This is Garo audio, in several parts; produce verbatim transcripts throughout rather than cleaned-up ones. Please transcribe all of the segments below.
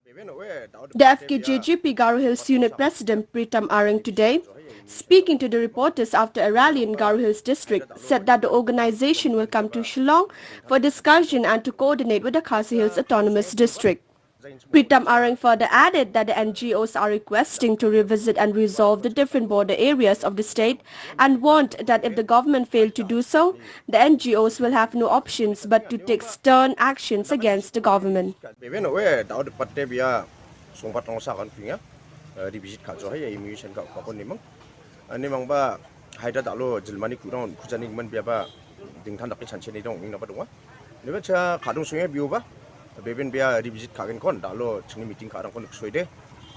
The F K J G P Garo Hills Unit President Pritam Areng today, speaking to the reporters after a rally in Garo Hills District, said that the organization will come to Shillong for discussion and to coordinate with the Khasi Hills Autonomous District. Pritam Areng further added that the N G Os are requesting to revisit and resolve the different border areas of the state and warned that if the government failed to do so, the N G Os will have no options but to take stern actions against the government. Beben oe, dao depatte bia songpat rongsa akan pinga, eh, revisit ka jo hai, eh, mission ka, ka kon nimang. Ani mangba haida dalo jelmani kurang kujani man bia ba dingtang dake chancheni dong, ning napa donga. Nebe cha kadung sunge bio ba, beben bia revisit kagen kon, dalo chini meeting karang kon soide.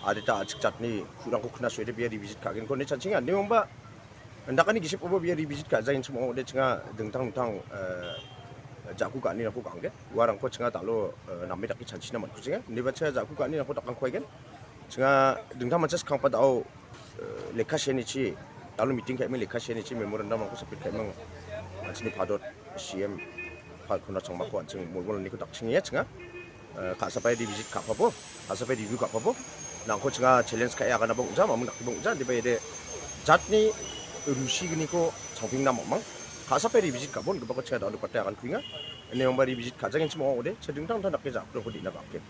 Adita achik chatni kurang ko kena soide bia revisit kagen kon ni chanchinga. Ani mangba, ndakani gisip obo bia revisit ka jain semua de chinga dingtang dingtang, eh, jaku kani rangko kangge. Warangko chinga dalo, eh, name dake chanchina man kusinga. Nebe cha jaku kani rangko dakang koigen. Chinga dingtang manchas kangpa dao, eh, lekha senichi, dalo meeting kaimeng lekha senichi memorandum rangko submit kaimeng, ah, chini padot C M pa kona changmako an ching molmol niko dakching ya chinga, eh, ka sapai revisit ka pabo, ka sapai review ka pabo, nangko chinga challenge ka ya kana bong jam, amun nak bong jam, diba ide jatni rusi gniko changping nam amang, ka sapai revisit ka bon, gabako chinga dao depatte akan kuinga, ini mangba revisit ka jangin chimo ode, cheding tang tang nak ke jak, dong ko dina bakke.